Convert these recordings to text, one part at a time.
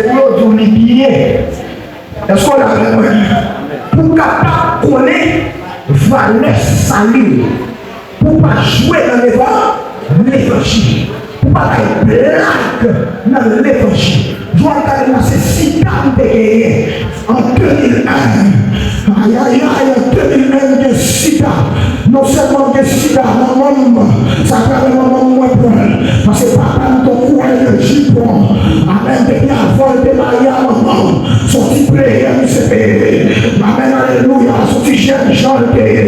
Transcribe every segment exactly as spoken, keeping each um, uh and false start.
Pou yo di w li byen. Èske w la avè mwen? Pou w kapab konnen valè sali w. Pou w pa jwe nan levan-, levanjil. Pou w pa bay blag nan levanjil. Jodi a, gade la, se sida m te genyen an de mil en. Ayayay, an de mil en, m gen sida. Non sèlman m gen sida, manman m, se atravè manman m mwen pran l. Paske papa m te kouwè nan jipon. Amèn. Depi avan l te marye a manman m, se yon ti pleyè misye te ye. Amèn, alelouya, se yon ti jèn jan l te ye.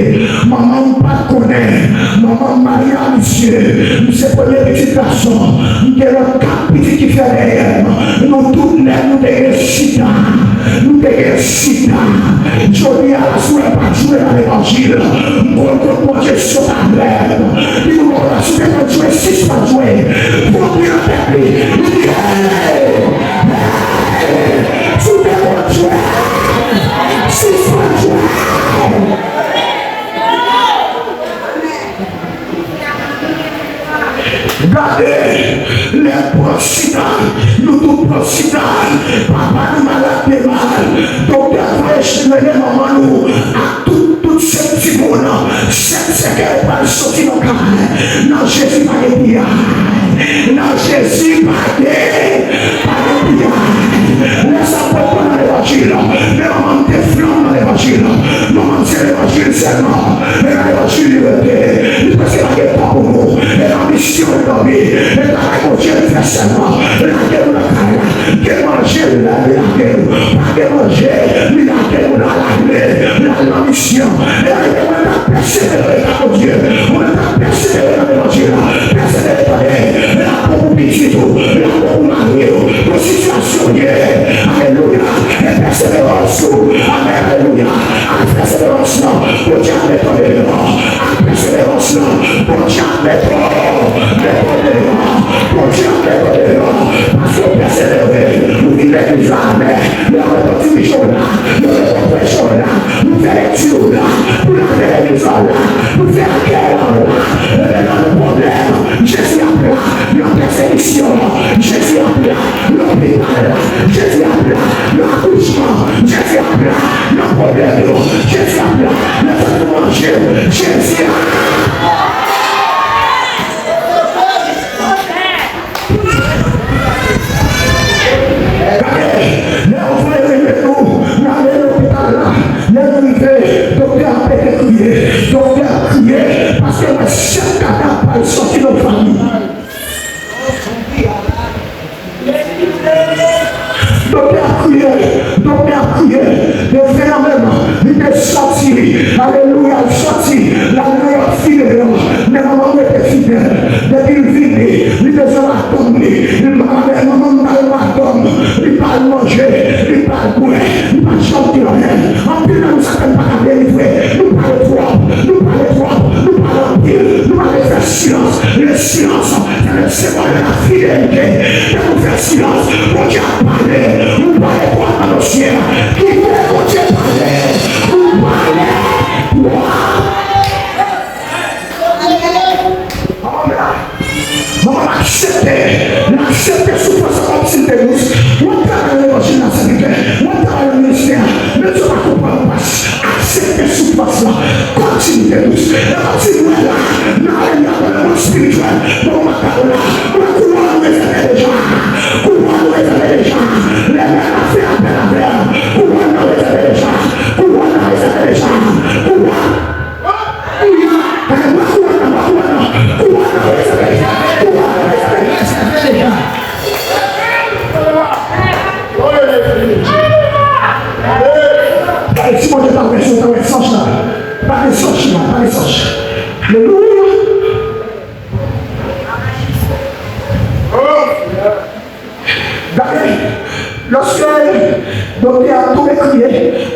Manman m pa t konnen. Manman m marye a misye. Misye premye pitit gason. M gen lòt kat pitit ki fèt dèyè m. Nou tout nèt, nou te gen sida. Nou te gen sida. Jodi a, si w pa jwe nan levanjil, m konn kot Bondye sot avè m. Li di w, si w te konn jwe, sispann jwe. Fòk li nan tèt li. Li di, hey! Hey! Si w te konn jwe, sispann jwe. Gade, lè pran sida, nou tout pran sida, papa nou malad de mal, doktè voye rele manman nou ak tout, tout sèt timoun, sèt sèkèy pral soti nan kay, nan Jezi pa gen piyay, nan Jezi pa gen, pa gen piyay. Lè sa pran nan levanjil, men manman m te flanm nan levanjil, manman m se levanjil sèlman. Men nan levanjil li rete, li prèske pa gen tan pou nou. E nan misyon l dòmi, e travay Bondye l fè sèlman. Lage nou nan kay la, gen manje, li lage nou. Pa gen manje, li lage nou nan lame, l al nan misyon. E lage mwen t ap pèsevere nan Bondye, mwen t ap pèsevere nan levanjil la. Pèsevere, tande, l ap bon pou pitit ou, l ap bon pou mari w, pou sitiyasyon w ye. Alelouya. E pèseverans ou, amèn, alelouya. Ak pèseverans lan, Bondye ap mete w deyò. Ak pèseverans lan, Bondye ap mete w, mete w deyò. Bondye ap mete w deyò. Paske w pèsevere, ou vin legliz la, amèn. Lè yo dirije w la, lè yo preche w la, nou fè lekti w la, pou lave legliz la, nou fè akèy la, lè nan pwoblèm, Jezi ap la, nan pèsekisyon, Jezi ap la. Lopital, Jezi ap la. Nan akouchman, Jezi ap la. Nan pwoblèm yo, Jezi ap la. Nan sa pou manje, Jezi ap la. Gade, lè yo voye remèt nou, n ale lopital la. Lè nou rive, doktè a pete kriye. Doktè a kriye, paske l wè sèt kadav pa l soti nan fanmi. Doktè ap kriye, doktè ap kriye. Defen an menm, li te sòti. Alelouya, l sòti. L al nan yon fidèl. Men manman m rete fidèl. Depi l vini, li bezwen madanm li. Li pa, manman m ba l madanm. Li ba l manje, li ba l bwè. Li pa janm di anyen. Anpil nan nou sa fè n pa ka delivre. Nou pale twòp, nou pale twòp, nou pale anpil, nou pa vle fè silans. Le silence, c'est le symbole de la fidélité. Lè nou fè silans, Bondye ap pale. Ou pale twòp nan dosye a. Kite Bondye pale. Ou pale twòp. Manman m aksepte. L aksepte soufrans lan kòmsi l te dous. W ap travay nan levanjil la, sèvitè. W ap travay nan ministè a. Men sa w pa konprann, pas. Aksepte soufrans lan kòmsi li te dous. E kòmsi nou wè la, nan ale nan lemonn espirityèl, nan moman sa yo la, mwen kouwòn nou rezève deja. Kouwòn nou rezève deja. Lènmi ap fè apèl avè w. Kouwòn nan rezève deja. Kouwòn nan rezève deja. Kouwòn. Alelouya. Gade, mwen kouwòn nan, mwen kouwòn nan. Kouwòn nan rezève deja. Kouwòn nan rezève deja. Gade, si Bondye ta wè, si w ta wè sanj la. Pa gen sanj la, pa gen sanj. Alelouya. Gade, lòske doktè a tonbe kriye,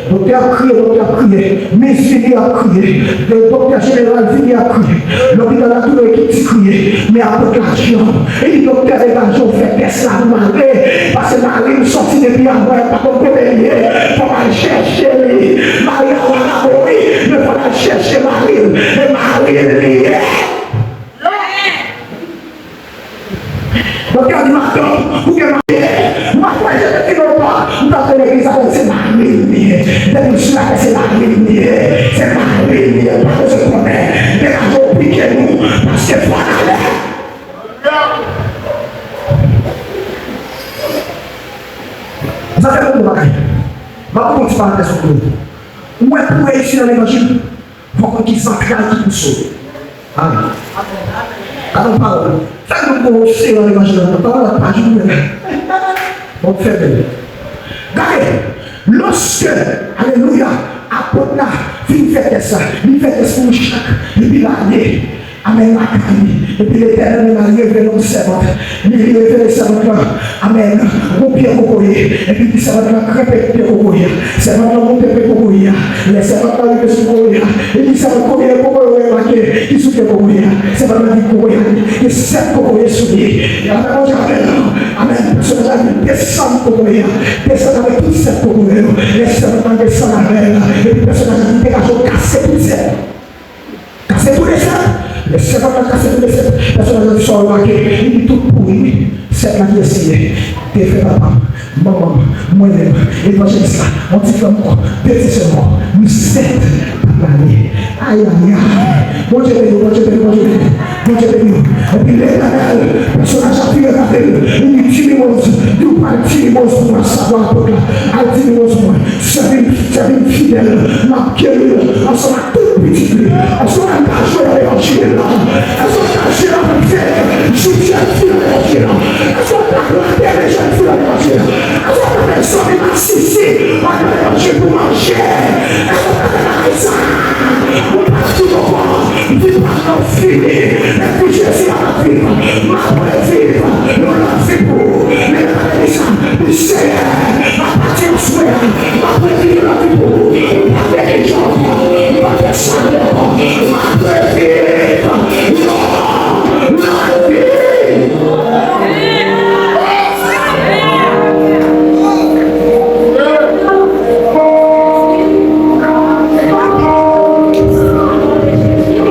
doktè a kriye, doktè a kriye, minis vini ap kriye, doktè jeneral vini ap kriye, lopital la tou ekip ti kriye, men apot la di, e di doktè degaje w fè tès la pou mari, paske mari m sòti depi avan, pa konn kote l ye, fò m al chèche li. Mari a wara mouri, men fò l al chèche mari l, e mari l li ye. Doktè a di, madanm, ou gen mari, ou pa kwè Jezi di Depi l sou latè, se lari li ye, se mari li ye, pa bezwen konnen. Degaje w pike nou, paske fò n ale. Sa fè bon bagay. M ap pran yon ti parantèz pou nou. Ou wè pou reyisi nan levanjil, fò w konn ki zantray ki pouse w. Amen. Gade yon pawòl. Fè nou bon seyè nan levanjil la. Pawòl la pa jou menm. Bon, fè bèl. Gade, lòske, alelouya, apot la fin fè tès la, li fè tès pou chak, epi l ale. Amèn, lakay li. Epi Letènèl menm al revele yon sèvant. Li, li revele sèvant lan. Amèn. Yon pye kokoye. Epi li di sèvant lan kanpe pye kokoye a. Sèvant lan monte pye kokoye a. Lè sèvant lan rive sou kokoye a, li di sèvant kokoye a, kokoye a remake ki sou pye kokoye a. Sèvant lan di kokoye a, gen sèt kokoye sou li. Amèn, Bondye avè l. Amèn. Pèsonaj la di desann kokoye a. Desann avèk tout sèt kokoye yo. Lè sèvant lan desann avè l, epi pèsonaj la di degaje w kase tout sèt. Kase tou de sèt. Lè sèvant lan kase tou de sèt, pèsonaj la di sa w remake, li di tout pouri wi. Sèt la di Seyè, defè papa m, manman m, mwen menm, evanjelis la, yon ti frè m ankò, de ti sè m ankò, nou sèt pa prale. Ayayay. Bondye beni w, Bondye beni w, Bondye beni w. Bondye beni w. Epi Letènèl, pèsonaj la vire gade l, li di Ti Mimoz, di w pral Ti Mimoz pou mwen, sa vle apot la, al Ti Mimoz pou mwen. Sèvi m, sèvi m fidèl, m ap geri l ansanm ak tout pitit li. Èske w menm ka jwe nan levanjil la? Èske w ka jwe nan fè jou Jezi nan levanjil la? Èske w ka plante de Jezi nan levanjil la? Èske w ka fè zanmi m ak Sisi nan levanjil pou manje? Èske w ka fè bagay sa? Ou pa di ankò, di pa nan fini, epi Jezi ap viv, m ap reviv yon lòt vi pou ou. Li di sa, li di Seyè, apati aswè a, m ap reviv yon lòt vi pou ou. M p ap neglije ankò, m p ap fè sa ankò, m ap reviv yon lòt vi.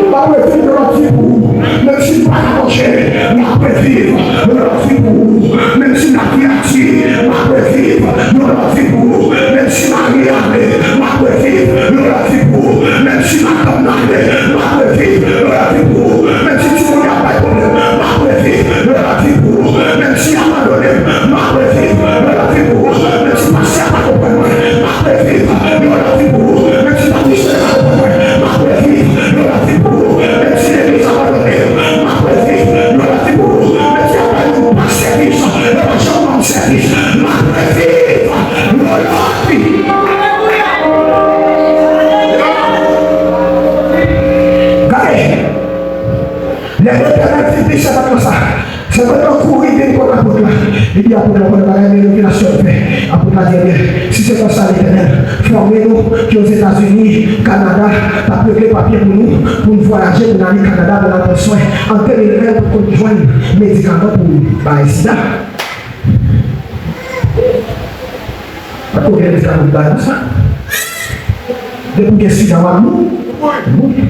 M ap reviv yon lòt vi pou ou. Menm si m pa ka manje, m ap reviv yon lòt vi pou ou. Menm si lavi a di, m ap reviv yon lòt vi pou ou. Menm si mari a ale, m ap reviv yon lòt vi pou ou. Menm si madanm nan ale, m ap reviv yon lòt vi pou ou. Menm si timoun yo ap bay pwoblèm, m ap reviv yon lòt vi pou ou. Menm si y abandone m, m ap reviv yon lòt vi pou ou. Menm si pastè a pa konprann mwen, m ap reviv yon lòt vi pou ou. Menm si patrisye a pa konprann mwen, m ap reviv yon lòt vi pou ou. Menm si legliz abandone m, m ap reviv yon lòt vi pou ou. Menm si y ap bay moun pa sèvis, yo pa janm ban m sèvis, m ap reviv yon lòt vi. Gade, lè Letènèl fin di sèvant lan sa, sèvant lan kouri vin kot apot la. Li di apot la, "Bon, bagay men revelasyon m fè." Apot la di, "Ebyen, si se konsa, Letènèl, fòme nou ki Ozetazini, Kanada, t ap regle papye pou nou, pou n vwayaje, pou n ale Kanada, pou n al pran swen. An de mil ven, nou pa t konn jwenn medikaman pou bay sida." Pa t konn gen medikaman pou bay konsa. Depi w gen sida, w ap mouri. Mouri.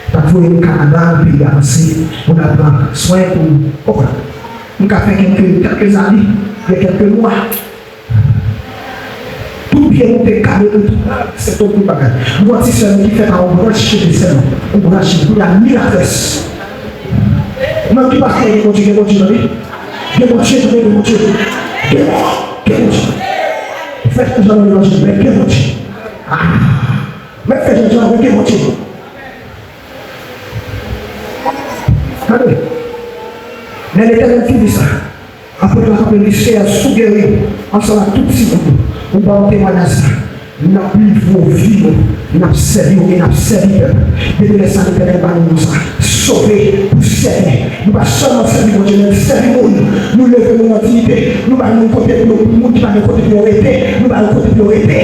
T ap voye nou Kanada, yon peyi avanse, pou n al pran swen pou, konprann. Nou ka fè kèlke, kèlke zane, gen kèlke mwa. Tout pye nou te kale, nou tout, se tout, tout bagay. Nou wè ti sè nou ki fèt a yon branch cheve sèlman. Yon branch cheve, kounye a ni latrès. Nan ki pastè gen Bondye, gen Bondye nan li? Gen Bondye, gen Bondye. Gen Bondye, gen Bondye. Fè jan nan levanjil, men gen Bondye. Ah. Men fè jan, jan, men gen Bondye. Tande. Lè Letènèl fin di sa, apot la kanpe, li di, "Seyè, si w geri m, ansanm ak tout timoun yo, ou ba m temwayaj sa, n ap livre w vi nou, n ap sèvi w e n ap sèvi pèp." Depi lè sa, Letènèl ba nou non sa, sove pou sèvi. Nou pa sèlman sèvi Bondye, men sèvi moun. Nou leve moun nan diyite, nou bay moun kote pou yo, moun ki pa gen kote pou yo rete, nou ba yo kote pou yo rete.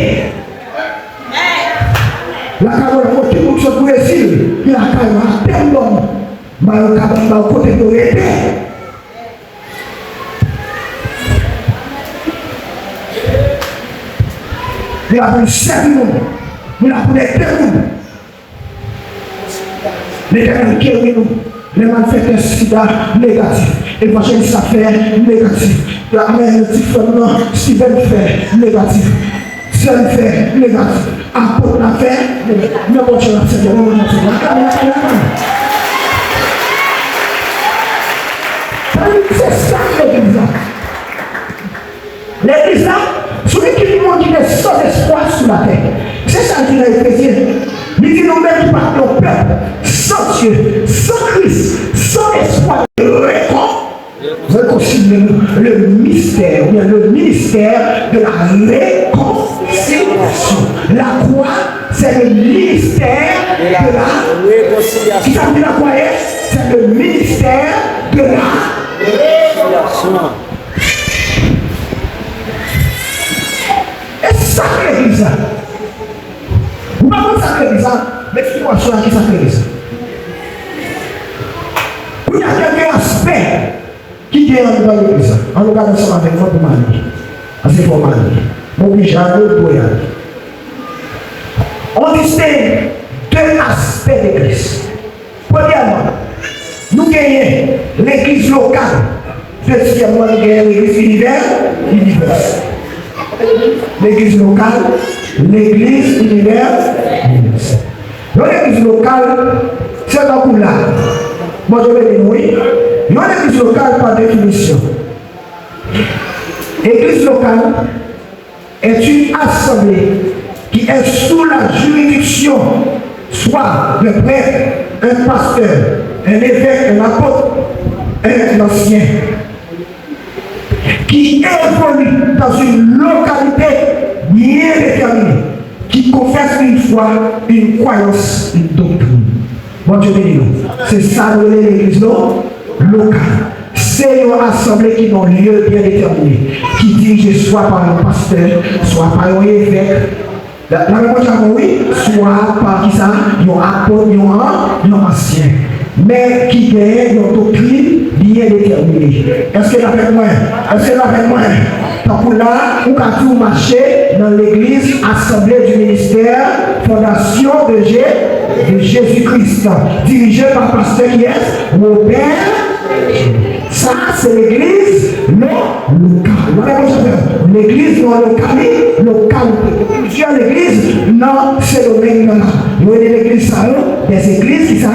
Lakay mwen, mwen te moun sot Brezil, ki lakay mwen, a tèm nòm, ba yo kabann, ba yo kote pou yo rete. Li la pou l sèvi moun, li la pou l ede moun. Letènèl geri nou. Lè m al fè tès sida, negatif. Evanjelis la fè, negatif. Amèn. Ti frè m nan, Steven fè, negatif. Sè l fè, levanjil, apot la fè, men Bondye l ap sèvi, men Bondye l ap sèvi. Aklame, aklame, aklame. Sa vle di se sa k legliz la. Legliz la, sou li ki moun ki gen sans espwa sou latè. Se sa l di nan Efezyen. Li di nou menm ki pa t yon pèp, san Dye, san Kris, san espwa, rekon- Rekonsilye nou. Le mystère, ou bien le ministère de la réconciliation. La croix, c'est le ministère de la réconciliation. Ki sa di lakwa ye? C'est le ministère de la réconciliation. E sa k legliz la. Ou pa konn sa k legliz la? M eksplike w sou la ki sa k legliz la. Kounye a, kèlke aspè ki gen anndan legliz la. Ann nou gade ansanm avèk mwen pou m ale. Paske fò m ale. M oblije ale, m dwe ale. On distingue deux aspects d'église. Premyèman, nou genyen legliz lokal. Dezyèmman, nou genyen legliz inivè-, inivèsèl. Legliz lokal, legliz inivè-, inivèsèl. Yon legliz lokal, se tankou la. Bondye beni nou, wi. Yon legliz lokal, pa definisyon, legliz lokal est une assemblée qui est sous la juridiction soit d'un prêtre, un pasteur, un évêque, un apôtre, un ancien, qui évolue dans une localité bien déterminée, qui confesse une foi, une croyance, une doctrine. Bondye beni nou. Se sa nou rele legliz lo-, lokal. Se yon asanble ki nan yon lye byen detèmine, ki dirije swa pa yon pastè, swa pa yon evèk. La, la, Bondye avè w, wi. Swa pa kisa? Yon apot, yon an-, yon ansyen. Men ki genyen yon doktrin byen detèmine. Èske n avèk mwen? Èske n avèk mwen? Tankou la, ou ka di w mache nan legliz Assemblée du Ministère Fondation de Jé-, de Jésus-Christ, dirije pa pastè kiyès? Robert. Sa se legliz lo-, lokal. Ou wè, Bondye fè legliz nan lokali-, lokalite. Plizyè legliz nan Sendomeng nan la. Yo rele legliz sa yo des églises ki sa?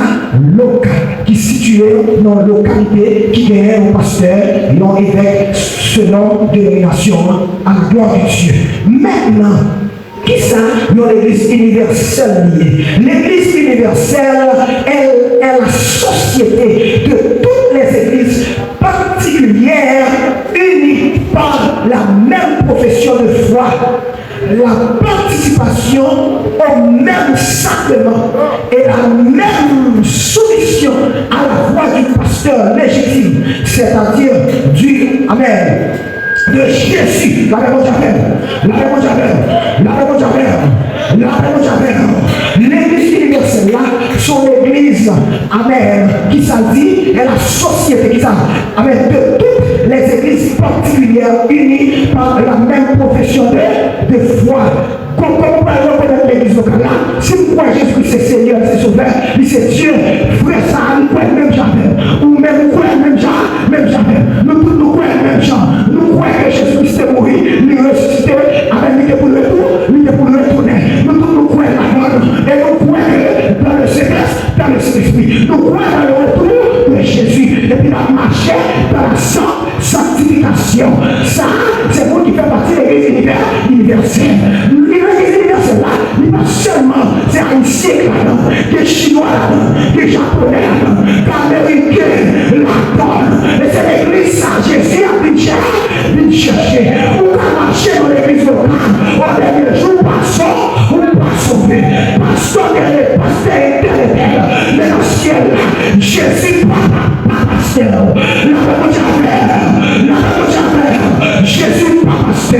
Lokal, ki sitiye nan lokalite ki genyen yon pastè, yon evèk, selon denominasyon an, à la gloire de Dieu. Mentnan, kisa yon legliz inivèsèl li ye? Legliz inivèsèl, elle est la société de toutes les églises particulières unies par la même profession de foi, la participation au même sacrement et la même soumission à la voix du pasteur légitime, c'est-à-dire du, amen, de Jésus. Lapè Bondye avè w. Lapè Bondye avè w. Lapè Bondye avè w. Lapè Bondye avè w. Legliz inivèsèl la, se yon legliz, amen, ki sa l di, e la sosyete, ki sa, amen, de toutes les églises particulières unies par la même profession de, de foi. Kòm, kòm ou pral rekonèt legliz lokal la, si m kwè Jezi Kris se Senyè, se Sovè, li se Dye, frè sa a, li kwè menm jan avè m. Ou menm ou kwè menm jan, menm jan avè m. Nou tout nou kwè menm jan. Nou kwè ke Jezi Kris te mouri, li resisite, amen, li te pou l retou-, li te pou l retounen. Nou tout nou kwè ladan l. E nou kwè ke dans le céleste, dans le Saint-Esprit. Nou kwè dans le retour de Jésus. Epi n ap mache dans la sainte sanctification. Sa, se moun ki fè pati legliz inivè-, inivèsèl. Legliz inivèsèl la, li pa sèlman se ayisyen ki ladan, gen chinwa ladan, gen japonè ladan, gen ameriken ladan. E se legliz sa Jezi ap vin chè-, vin chèche. Ou ka mache nan legliz lokal, o dènye jou, pastè, ou pa sove. Pastè, pastè entèl, entèl, men nan syèl la, Jezi pa, pa, pa pastè. Lapè Bondye avè w. Lapè Bondye avè w. Jezi pa pastè.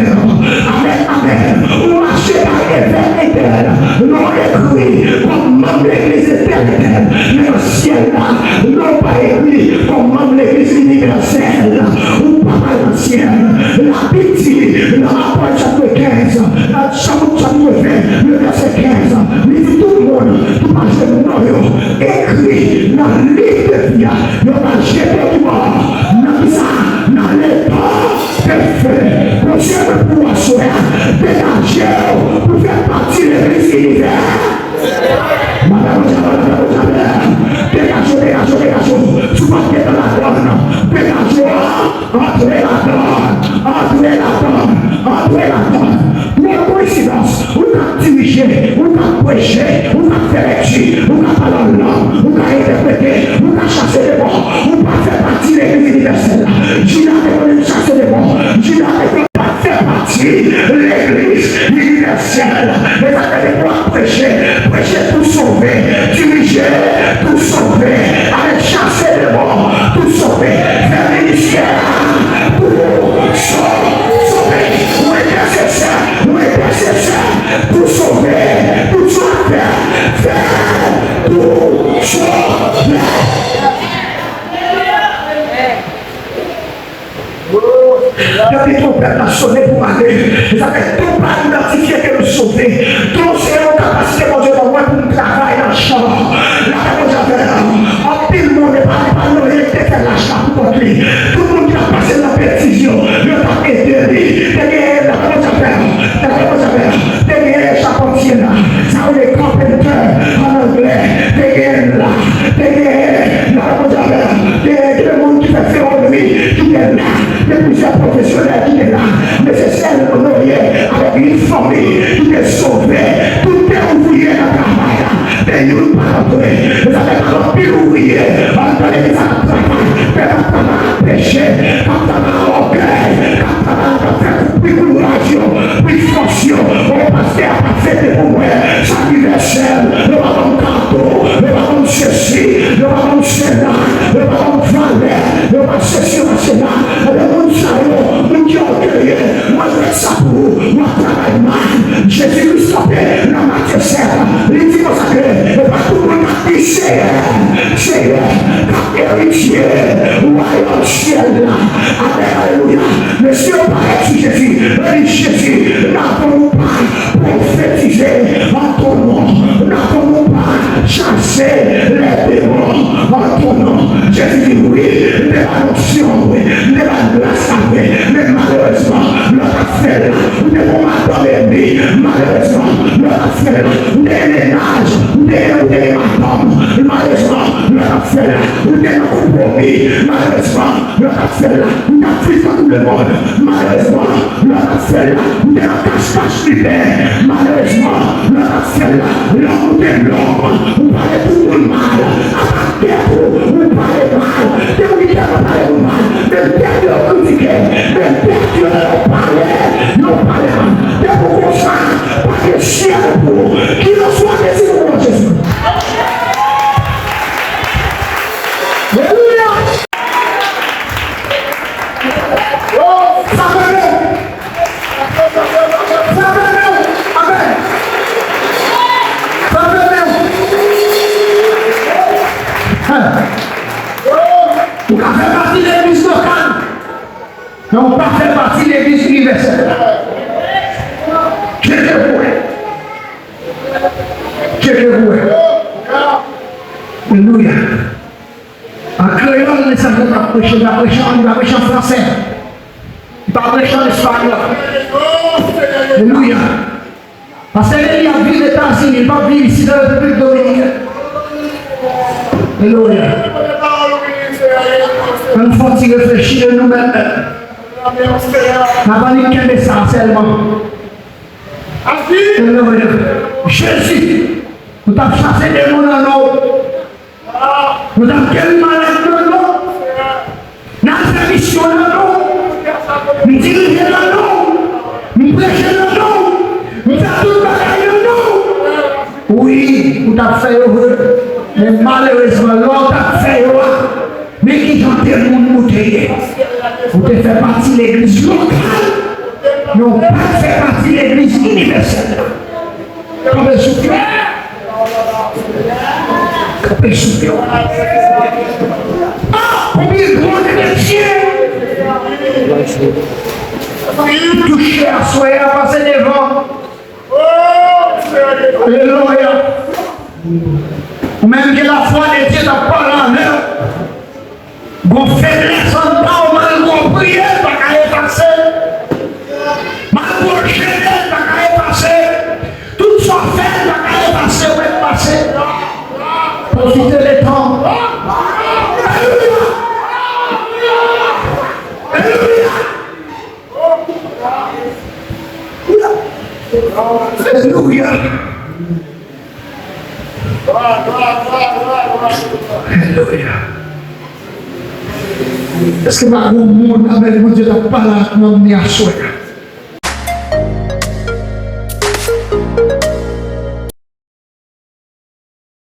Amèn, amèn. Ou mache pa evèk entèl. Non ekri kòm manm legliz entèl, entèl. Men nan syèl la, non pa ekri kòm manm legliz inivèsèl. Ou pa pral nan syèl. Lapè Pèdajo a, antre ladan, antre ladan, antre ladan. Twòp koinsidans, ou k ap dirije, ou k ap preche, ou k ap fè lekti, ou k ap pale an lang, ou k ap entèprete, ou k ap chase demon, ou pa fè pati legliz inivèsèl la. Jida te konnen chase demon, Jida te konnen pa fè pati legliz inivèsèl. E sa k fè depi w ap preche, preche pou sove, dirije pou sove, ale chase demon pou sove, fè ministè pou so-, sove. Ou entèsesè, ou entèsesè pou sove, pou sove, fè pou sove. Depi twonpèt la sone pou ale, sa fè tou pa idantifye ke nou sove. Tou se yon kapasite Bondye ban mwen pou m travay nan chan. Lage Bondye avè m. Anpil moun, e pa, e pa Noye ki te fè lach la pou kont li. Tout moun ki t ap pase nan betiz yo, yo t ap ede li. Te genyen, lage Bondye avè m. Lage Bondye avè m. Te genyen chapantye la, sa yo rele carpenter an anglè. Te genyen la, te genyen, lage Bondye avè m. Te genyen de moun ki fè feronri ki te la. Te plizyè pwofesyonèl ki te la. Men se sèl Noye avèk li fanmi ki te sove. Tout te ouvriye nan travay la. Men youn pa t antre. E sa fè anpil ouvriye anndan legliz la k ap travay. Pèp ap travay ak peche, k ap travay ak ògèy, k ap travay, k ap fè pri kouraj yo, pri fòs yo. O, pastè a pa fete pou mwen, sa ki vèsèl, yo pa ban m kado, yo pa ban m sesi, yo pa ban m sela, yo pa ban m valè, yo pa sesi, yo pa sela. Ebyen, moun sa yo, moun ki ògeye, mwen fè sa pou ou, w ap travay mal. Jezi Kris kanpe nan Matye sèt, li di konsa ke e pa tout moun k ap di, Seyè, Seyè, k ap eritye wayòm syèl la. Amèn, alelouya. Mesye yo parèt sou Jezi, yo di, Jezi, n avons-nous pas prophétisé en ton nom? N avons-nous pas chassé les démons en ton nom? Jezi di, wi, m te ba n onksyon, wi, m te ba n gras la, wi, men malerezman, lè w t ap fè l la, ou te gon madanm enmi, malerezman, lè w t ap fè l la, ou te gen mennaj, ou te gen, ou te gen madanm, malerezman, lè w t ap fè l la, ou te nan konpwomi, malerezman, lè w t ap fè l la, ou t ap viv tankou lemonn, malerezman, lè w t ap fè l la, ou te nan kach kach liben, malerezman, lè w t ap fè l la, lòm ou te lòm, ou pale tout moun mal, ata tèt ou, ou pale mal, depi w te pale moun mal, menm tèt yo kritike, menm tèt yo pale, yo pale mal, depi w konsa, pa gen syèl pou ou, kilenswa dezi pou ou, Jezi. Alelouya! Sa fè men w. Sa fè men w. Amèn. Sa fè men w. Hen. Ou ka fè pati legliz lokal, men ou pa fè pati legliz inivèsèl la. Tcheke pou wè. Tcheke pou wè. Alelouya. An kreyòl, mesaj la t ap preche, li pa preche an, li pa preche an fransè. Li pa preche an espanyòl. Alelouya. Pastè Eli ap viv Etazini, li p ap viv isit an Repiblik Dominikèn. Alelouya. Ann fè yon ti reflechi de nou menm. N ap annik kenbe sa sèlman. Alelouya. Jezi, nou t ap chase demon nan non w. Nou t ap geri malad nan non w. N al fè misyon nan non w. M dirije nan non w. M preche nan non w. M fè tout bagay nan non w. Wi, ou t ap fè yo vre. Men malerezman, lè w t ap fè yo a, men kijan de moun ou te ye. Ou te fè pati legliz lokal, men ou pa t fè pati legliz inivèsèl la. Kanpe sou pye w. Kanpe sou pye w. Ah, konbyen gran kretyen touche aswè a, pase devan. Alelouya. Ou menm gen lafwa de Dye t ap pale avè w. Gon feblès anndan w, malgre w priye, l pa ka efase. Malgre w jene, l pa ka efase. Tout sa w fè, l pa ka efase, ou mèt pase. Pwofite letan. Alelouya! Alelouya. Alelouya. Èske pa gen moun, amèn, Bondye t ap pale ak nanm ni aswè?